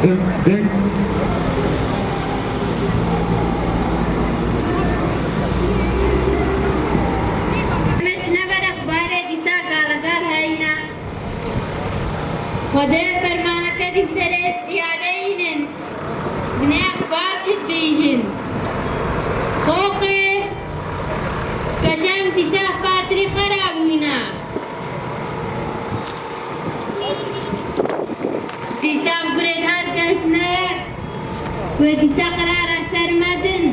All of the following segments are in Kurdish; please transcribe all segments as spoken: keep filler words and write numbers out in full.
Em çine ber exbarê dîsa galegal heyne. Xwedê fermaneke dî serê îstiyade înin. Binê exbar çi dibêjin? Qoqê keçem dîsa fatirî xera bûyne. Dîsa bi gurê dar keş neyek. Wê dîsa qerara ser me din.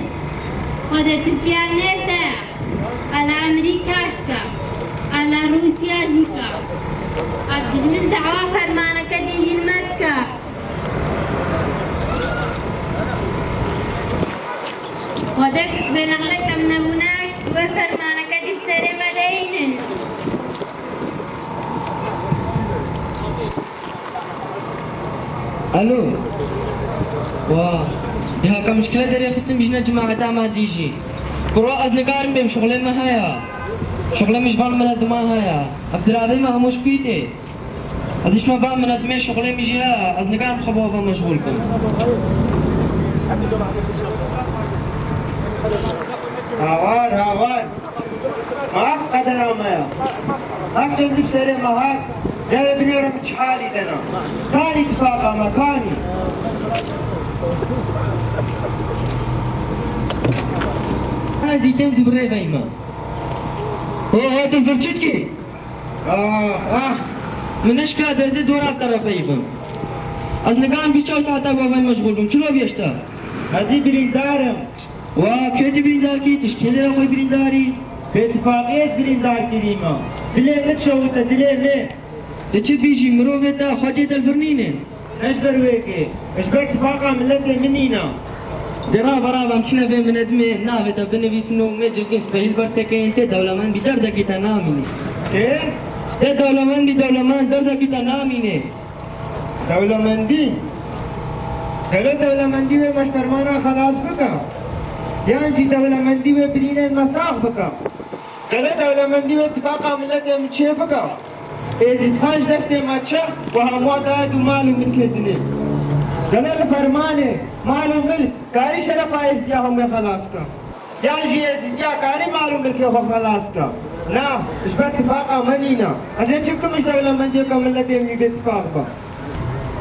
Xwedê Tirkiya nête. Ala Amerîka şika. Ala Rûsya jî ka. Ev dijmin dawa fermaneke dî jî me dika. Xwedê bê nexlek em nebûne, wê fermaneke dî serê me deyînin. Alo. Wa. Cihaka mişkile derê xistim bijne cemaeta me dî jî. Bro, ez nikarim bêm, şuxlê me heye. Şuxlê min ji van mineziman heye. Ev diravê me hemû ji kû tê. Ez dişme van minezimê, şuxlê min jî heye. Ez nikarim xwe bi ava meşxûl kim. Hawar, hawar. Maf qedera me ya. Ev çend bi serê me hat, dere binêre min çi halî dena. Kanî tifaqa me, kanî. Ez îtem zî bi rê veyme. Ho, ho, tu vir çi dikî? Ax, ax. Min neşka dezê dora te re peyvim. Ez nigan bîst çar saete bi vay meşgûl bim. Çilo bî eşta? Ez î birîndar im. Wa, kê tu birîndar kî? Tu ji kê dera xwe birîndarî? Bêtifaqiyê ez birîndar kirîme. Dilê min şewite, dilê min. Tu çi bîjî, mirovê te xwecê te li vir nînin? Ne ji ber wê kê, ji ber tifaqa miletê min nîna. De ra bera em çine vê minedimê, navê te binivîsin û mê cilgên spehî li ber te keyên, tê dewlemend bî, derdekî te namînê. Tê? Tê dewlemend bî, dewlemend, derdekî te namînê. Dewlemendî? Gelo dewlemendî wê me ji fermana xelas bike? Yan jî dewlemendî wê birînên me sax bike? Gelo dewlemendî wê tifaqa miletê min çê bike? Êzîdxan ji destê me çi û hemûa daye dû mal û milkê dinê. Gelo li fermanê mal û milk karî şerefa êzdiya hemûyê xelas ke? Yan jî êzdiya karî mal û milkê xwe xelas ke? Na, ji ber tifaqa me nîne. Ez ê çi bikim ji dewlemendiyeke miletê min bê tifaq be?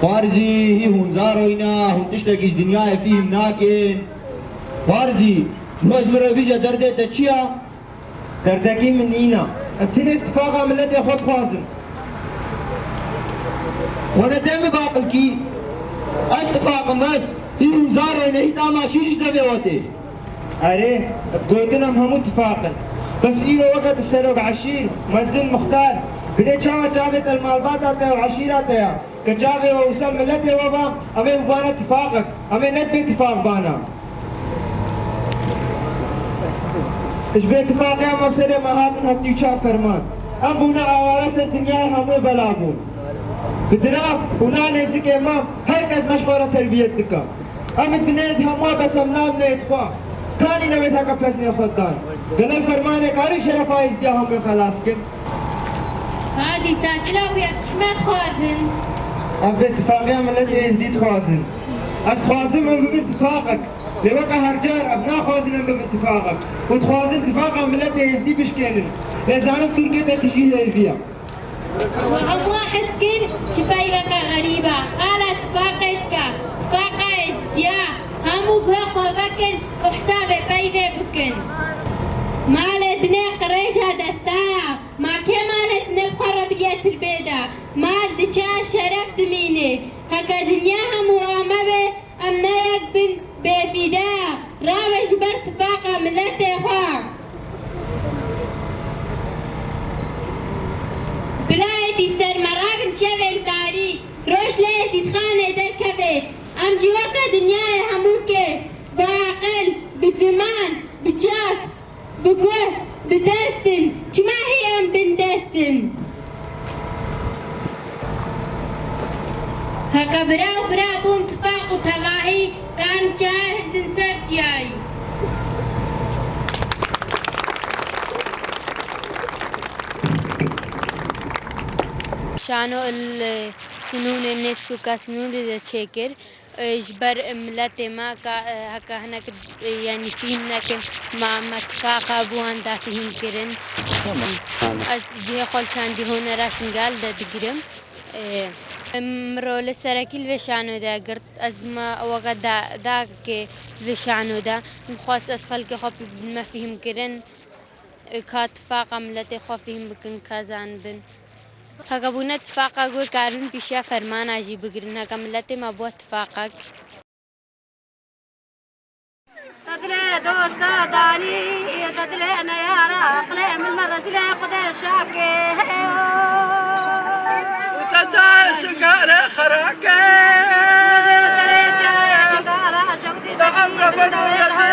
Xwarzî, hî hûn zar oyna, hûn tiştekî ji dinyayê fîhm nakin. Xwarzî, ji xwe ji min re bîje derdê te çi ya? Derdekî min nîna. Em tenê tifaqa miletê xwe dixwazin. Xwe ne te min baqil kî. Ez tifaqim ez. Hî hûn zar oyne, hî tama şîr ji devê we tê. Erê, gotin em hemû tifaq in. Bes îro weke tu serok eşîr, mezin, muxtar, bidê çawa çavê te li malbata te û eşîra te ya. Ke çavê we wisa miletê we ba, em ê bibane tifaqek, em ê ne bê tifaq bana. Ji bê tifaqê em ev serê me hatin heftê û çar ferman. Em bûne aware ser dinyayê hemû bela bûn. Bi dirav û nanê zikê me her kes me ji xwe re terbiyet dike. Em ê binêt hemû bes em namnêt xwe. Kanî newêt heke pesnê xwe dan. Gelo fermanê karî şerefa êzdiya hemû xelas kin? Ha, dîsa çila bûye, em çi me dixwazin? Em vê tifaqiya miletê êzdî dixwazin. Ez dixwazim em bibin tifaqek. Lê weke her car em naxwazin em bibin tifaqek. Û dixwazin tifaqa miletê êzdî bişkênin. Lê zanim Tirkiyê te tijî hêvî ye. We hemû hez kir, çi peyveke xerîb e. Qala tifaqê dike. Tifaqa êzdiya. Hemû guhê xwe vekin û hesabê peyvê bikin. Malê dinê qirêja desta ye. Ma kê malê dinê bi xwe re biriye tirbê de? Mal diçe, şeref dimîne. Heke dinya hemû ame be, em ne yek bin, bêfîde ye. Rawê ji ber tifaqa miletê xwe. Bila êdî ser me rabin şevên tarî, roj li Êzîdxanê derkeve. Em jî weke dinyayê hemûkê, bi aqil, bi ziman, bi çav, bi guh, bi dest in, çima hî em bindest in? Heke bira û bira bûn tifaq û tevahî, kan çar hizin ser çiyayî. Şano il sinûnê nefs û kasnûnê de çêkir. E, ji ber miletê me ka, e, heke hinek, e, yanî fîhm nekin, me, me tifaqa bi wan da fîhm kirin. Tamam. Ez cihê xwe li çandî hunera Şingal de digirim. E, min rolê serekî li vê şano de girt. Ez bûme weke da-, dagekê li vê şano de. Min xwest ez xelkê xwe bi me fîhm kirin. Ka tifaqa miletê xwe fîhm bikin, ka zanibin. Heke bûne tifaqek wê karibin pêşiya fermana jî bigirin. Heke miletê me bû tifaqek. Te dilê dosta danî, te dilê neyara aqilê min me rezîlê Xwedê şakê. Te çayê şikare xerake. Te emre beno yedî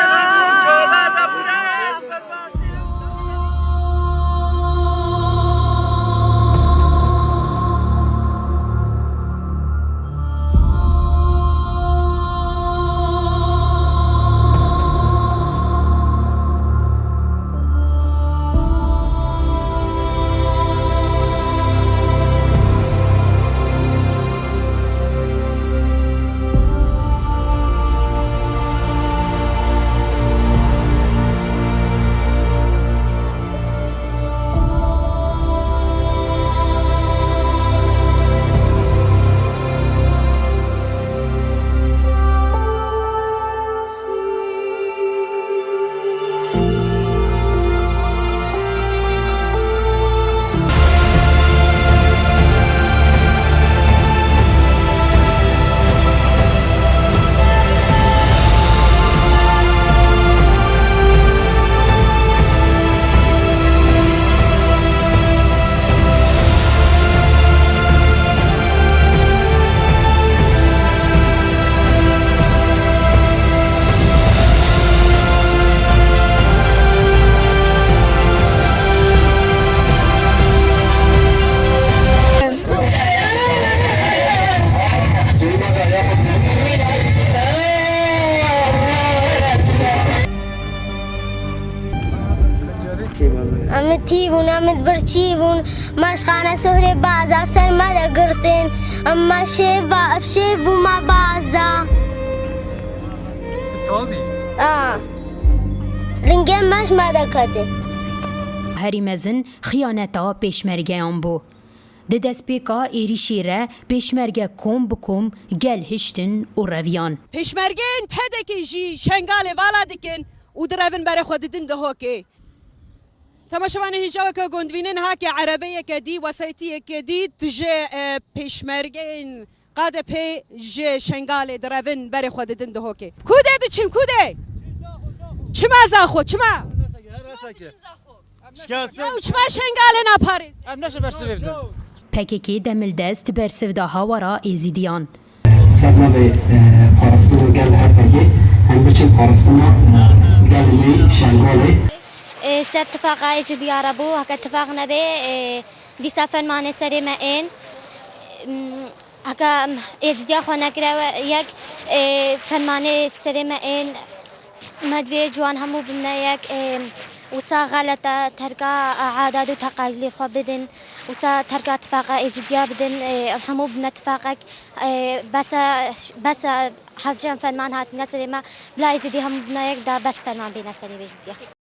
çola de bire. Em tî bûn, em birçî bûn, me ji xane sohrê baz ev ser me de girtin, em me şêv, şêv bû me baz da. Tabî. A. Lingê me ji me de kete. Herî mezin xiyaneta pêşmergeyan bû. Di destpêka êrîşê re pêşmerge kom bi kom gel hiştin û reviyan. Pêşmergeyên P D K jî Şengalê vala dikin û direvin berê xwe didin Dihokê. Temaşevanê hêja weke ku hûn dibînin, hake erebeyeke dî, wesayîtiyeke dî, tu ji, e, pêşmergeyên K D P ji Şengalê direvin berê xwe didin Dihokê. Ku de diçin, ku de? Çima Zaxo, çima? Şikestin. Ya çima Şengalê naparêz? Em neşe bersivê bidin. P K K demildest bersivda hawara Êzîdiyan. Sedma ve, e, parastina gel her pegê, em biçin parastina gel li Şengalê. E, ser tifaqa Êzîdiya re bû, heke tifaq nebe, e, dîsa fermanê serê me ên. Heke Êzidiya xwe nekire yek, e, fermanê serê me ên, me divê ciwan hemû bimne yek, e, wisa xelet e, terka adad û teqalîd xwe bidin, wisa terka tifaqa Êzidiya bidin, e, hemû bimne tifaqek, e, bes e, bes e, hevcem ferman hatine serê me, bila Êzidî hemû bimne yek da bes ferman bêne serê Êzidiya.